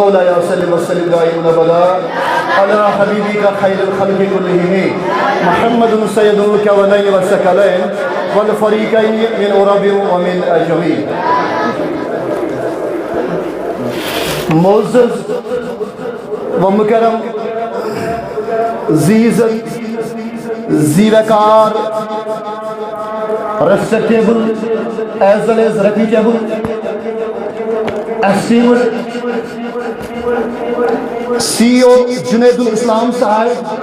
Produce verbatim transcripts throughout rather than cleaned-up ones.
مولاي صل وسلم دائما أبدا على حبيبك خير الخلق كلهم محمد سيد الكونين والثقلين والفريقين من عرب ومن عجم. معزز و مکرم، زی عزت، زی وقار، respectable as well as reputable, esteemed C E O Junaid ul Islam صاحب،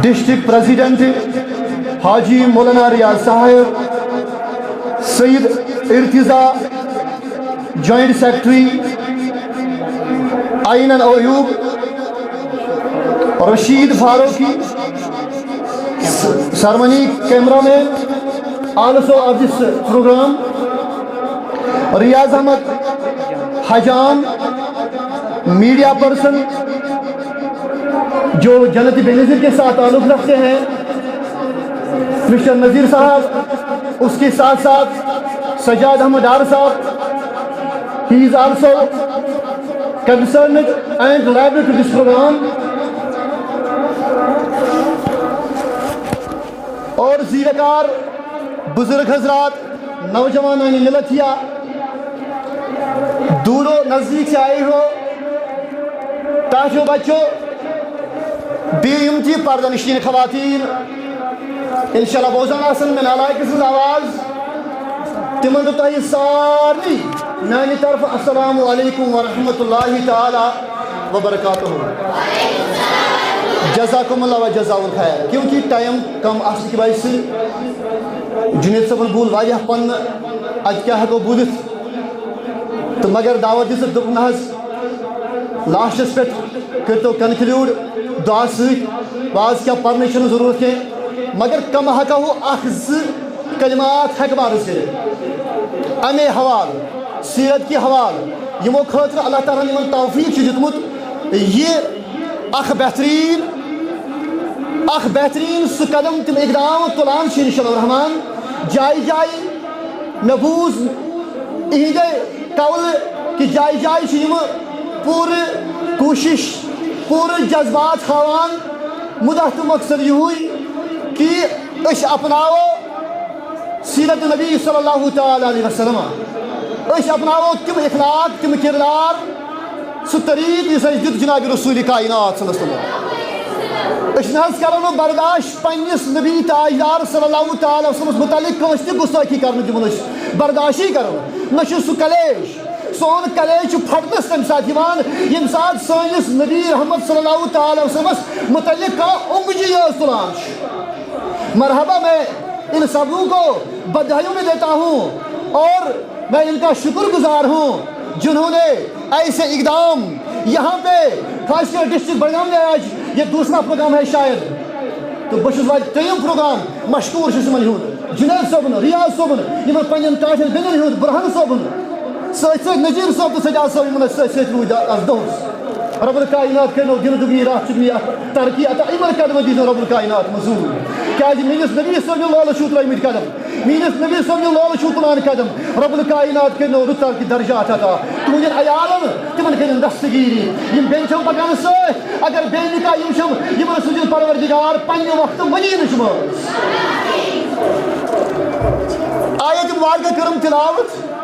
ڈسٹرکٹ پریزیڈنٹ حاجی مولانا ریاض صاحب، سید ارتضا جوائنٹ سیکرٹری، آئین Ayub, Rashid Farooqi, ceremony camera man, also of this program, Riyaz Ahmad Hajam, media person جو جنت بینظیر کے ساتھ تعلق رکھتے ہیں، مسٹر نذیر صاحب، اس کے ساتھ ساتھ سجاد احمد ڈار صاحب، he is also concerned and liable to this program. اور زیرکار بزرگ حضرات، نوجوانان ملت یا دور و نزدیک سے آئے ہو، تاجو بچو، بیٚیہِ یِم تہِ پردٕ نشین خواتین انشاءاللہ بوزان آسن مےٚ نالایکہٕ سٕنٛز آواز، تِمن تہٕ تۄہہِ سارنٕے میانہِ طرفہٕ السلام علیکم ورحمۃ اللہ تعالی وبرکاتہ۔ جزاکم اللہ و جزا الخیر۔ کیونکہ ٹائم کم آسنہٕ کہِ وجہ سۭتۍ جنید صٲبن بوٗل واریاہ پننہٕ، اتہِ کیٛاہ ہٮ۪کو بوٗلِتھ، تہٕ مگر دعوت دِژٕکھ، دوٚپُکھ، نہ حظ، لاسٹس پٮ۪ٹھ کٔرۍتو کنکلیوڈ دعا سۭتۍ، واز کیٛاہ پرنٕچ چھنہٕ ضروٗرت کینٛہہ، مگر کم ہٮ۪کو اکھ زٕ کلمات ہٮ۪کہٕ بہٕ عرض کٔرِتھ۔ امے حوالہٕ، سیرت کہِ حوالہٕ، یِمو خٲطرٕ اللہ تعالیٰ ہن یِمن توفیق چھُ دیُتمُت، یہِ اکھ بہتریٖن، اکھ بہتریٖن سُہ قدم تِم اقدام تُلان چھِ، انشاءاللہ الرحمن، جایہِ جایہِ۔ مےٚ بوٗز اِہِنٛدے قولہٕ کہِ جایہِ جایہِ چھِ یِم پوٗرٕ کوٗشِش، پوٗرٕ جذبات ہاوان۔ مُدا تہٕ مقصد یِہوٚے کہِ أسۍ اپناوو سیرت نبی صلی اللہ تعالیٰ علیہ وسلم۔ أسۍ اپناوو تِم اخلاق، تِم کردار، سُہ طریٖقہٕ یُس اَسہِ دیُت جناب رسول کائنات صلی اللہ علیہ وسلم۔ أسۍ نہ حظ کرو نہٕ برداشت پننِس نبی تاجدار صلی اللہ تعالیٰ علیہ وسلمس متعلق کٲنٛسہِ تہِ گُستٲخی کرنہٕ، دِمو نہٕ أسۍ برداشٕے کرو نہٕ۔ نہ چھُ سُہ کلیش، سون کلیش چھُ پھٹنس تمہِ ساتہٕ یِوان، ییٚمہِ ساتہٕ سٲنِس نبی رحمت صلی اللہ تعالیٰ علیہ وسلمس متعلق کانٛہہ اونگجی یٲژ تُلان چھُ۔ مرحبا، میں ان سبوں کو بدھائیوں میں دیتا ہوں اور میں ان کا شکر گزار ہوں، جنہوں نے ایسے اقدام یہاں پہ، خاص کر ڈسٹرکٹ بڑگام میں آج یہ دوسرا پروگرام ہے شاید، تو بہٕ چھُس وۄنۍ ترٛیٚیِم پروگرام، مشکوٗر چھُس یِمن ہُنٛد، جنید صٲبُن، ریاض صٲبُن، یِمن پننٮ۪ن ٹاٹھٮ۪ن بیٚنٮ۪ن ہُنٛد، برہان صٲبُن، سۭتۍ سۭتۍ نذیٖر صٲب تہٕ سجاد صٲب، یِمن اَسہِ سۭتۍ سۭتۍ روٗدۍ اَتھ دۄہس۔ رب الکائنات کٔرِنو دِنہٕ دُگنی راتھ ژُگنی اَتھ ترقی عطا، یِمن قدمن دیٖزیو رب الکائنات مزوٗر، کیازِ میٲنِس نبی صٲبنہِ لٲلہٕ چھُو ترٲومٕتۍ قدم۔ میٲنِس نبی صٲبنہِ لٲلہٕ چھُو تُلان قدم۔ رب الکائنات کٔرِنو رُت ترقی درجات عطا۔ تُہنٛدٮ۪ن عیالن، تِمن کٔرِن دستگیری۔ یِم بیٚنہِ چھَم پکان سۭتۍ، اگر بے نکاح یِم چھَم، یِمن سوٗزِن پروردگار پننہِ وقتہٕ مدیٖنٕچ منٛز۔ آیت مبارکہ کٔرٕم تلاوت۔